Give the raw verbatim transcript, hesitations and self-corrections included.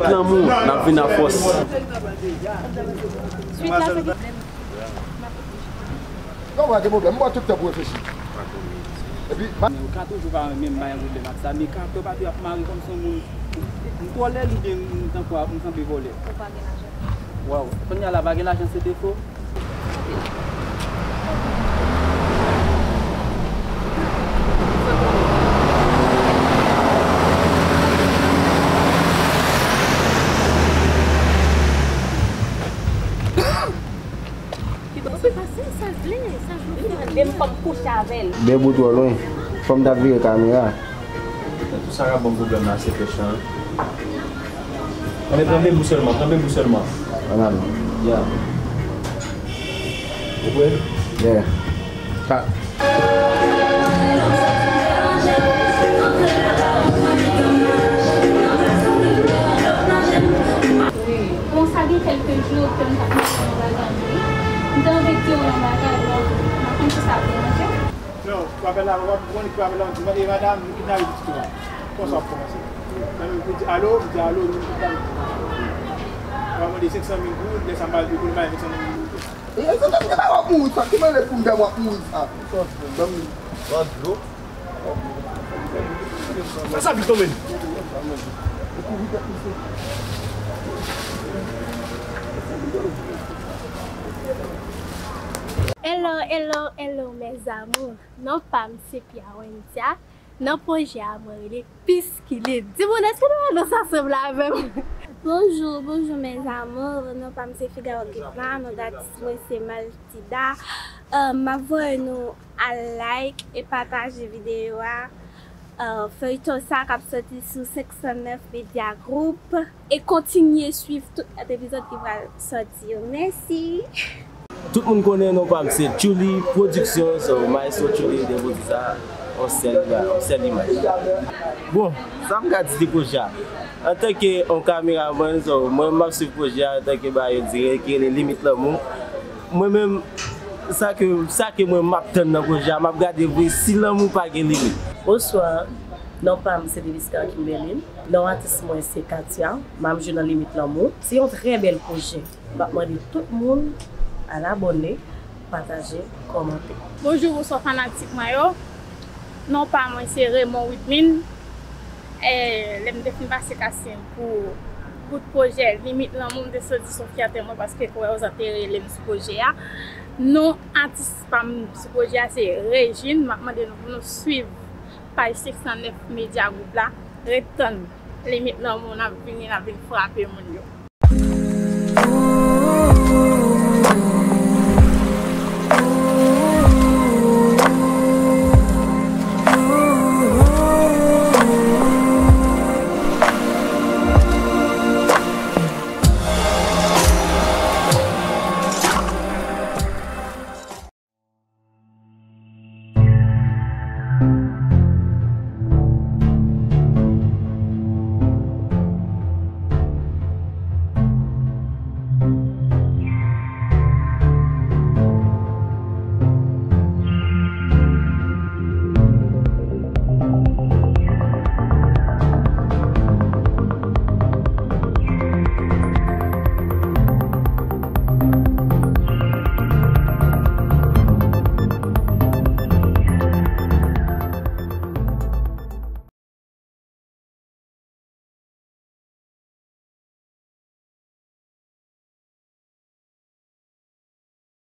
Lanmou, n ap vin an fòs. Non, pa gen pwoblèm. M ba w tout tan pou w reflechi. Epi, men ou ka toujou pa renmen m, pa gen pwoblèm ak sa. Men kato papi ap mare kòmsi yon moun. M twò lèd oubyen m tankou m sanble vòlè? Ou pa gen lajan. Waw, kounye a la pa gen lajan se defo? Ki bò se pase, sa vle, sa vle. Li mande m fò m kouche avè l. Bèbou twò lwen. Fò m ta vire kamera. Tout sa k ap ban m pwoblèm la, se pèch lan. Ann, pran bèbou sèlman, pran bèbou sèlman. Ann ale. Ya. Ou prè? Yeah. Pa. Bon, sa gen kèlke jou ke m t ap mete yon bagay vre. M te anvi di w yon bagay, bon, m pa konn si sa ap deranje w. Non, w ap la, w ap konn ki w ap la, w ap di, "E madanm, nou kidnape pitit ou a." Konsa w ap kòmanse. Nan men pou di alo, m di alo, nou kidnape pitit ou a. W ap mande senk san mil goud, lè sa m pa al peye pou l bay senk san mil goud. E, e, e, e, w ap mouri sa, ki mande pou m dam w ap mouri sa. Ban m. Ban dlo. Fè sa vit non, men. Hello, hello, hello, mes amours. Non pa m se Pia Wendia. Nan pwojè a, mwen rele Piskilin. Timoun, èske nou wè non sa sanble avè m? Bonjou, bonjou, mes amours. Non pa m se Figaro Gitna, non datis mwen se Maltida. Euh, m ap voye nou al like e pataje videyo a. Euh, feyton sa k ap soti sou senk san nèf Media Group. E kontinye swiv tout lòt epizòd ki pral sòti yo. Mèsi! Tout moun konnen non pa m se Tchouli Production, so Maestro Tchouli depi w di sa, on sèl imaj, on sèl imaj. Bon, sa m ka di de pwojè a? Antanke on kameramann, so mwen m ap swiv pwojè a antanke bagay yo di ki rele Limit Lanmou. Mwen menm, sa ke, sa ke mwen m ap tann nan pwojè a, m ap gade vre si lanmou pa gen limit. Bonswa, non pa m se Deliscar Kimberline. Non atis mwen se Katia. M ap jwe nan Limit Lanmou. Se yon trè bèl pwojè. M ap mande tout moun al abòne, pataje, kòmante. Bonjou, bonswa fanatik mwen yo. Non pa mwen se Raymond Widmin. E, lè m te fin pase casting pou bout pwojè Limit Lanmou, m te santi s on fyète mwen paske kwè ozan te rele m sou pwojè a. Non atis pa m sou pwojè a se Regine. M ap mande nou pou nou swiv paj senk san nèf Media Group la. Ret tann Limit Lanmou, n ap vini, n ap vin frape moun yo.